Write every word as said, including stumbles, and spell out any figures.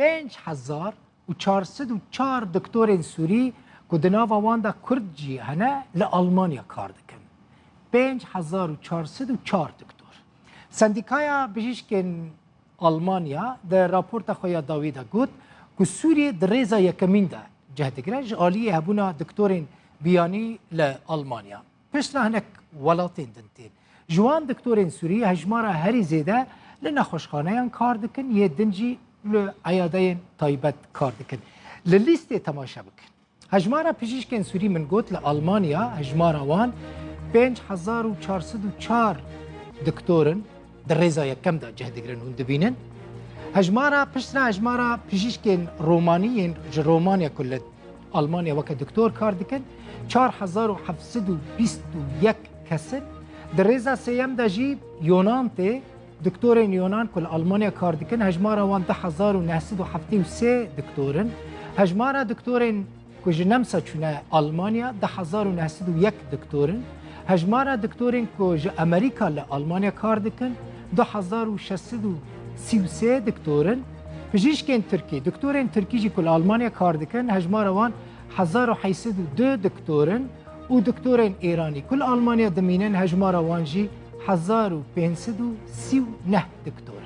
Pênc hezar û çar sed û çar doktorên Sûrî ku di nava wan de Kurd jî hene, li Almanya kar dikin. Pênc hezar û çar sed û çar doktor. Sendîkaya Bijîşkên Almanya di raporta xwe ya dawî de got ku Sûriyê di rêza yekemîn de cih digire ji aliyê hebûna doktorên biyanî li Almanya. Piştre hinek welatên din tên. Ji wan doktorên Sûrî hejmara herî zêde li nexweşxaneyan kar dikin, yê din jî li eyadeyên taybet kar dikin. Li lîstê temaşe bikin. Hejmara pijîşkên Sûrî min got li Almanya hejmara wan pênc hezar û çar sed û çar doktor in, di rêza yekem de cih digirin hûn dibînin. Hejmara piştre hejmara pijîşkên Romanî yên ji Romanya ku li Almanya weke doktor kar dikin, çar hezar û heft sed û bîst û yek kes in. Di rêza sêyem de jî Yonan tê, doktorên Yonan ku li Almanya kar dikin, hejmara wan du hezar û neh sed û heftê û sê doktor in. Hejmara doktorên ku ji Nemsa çûne Almanya du hezar û neh sed û yek doktor in. Hejmara doktorên ku ji Amerîka li Almanya kar dikin, du hezar û şeş sed û sî û sê doktor in. Pijîşkên Tirkî, doktorên Tirkî jî ku li Almanya kar dikin, hejmara wan hezar û heyt sed û du doktor in û doktorên Êranî ku li Almanya dimînin, hejmara wan jî hezar û pênc sed û sî û neh doktor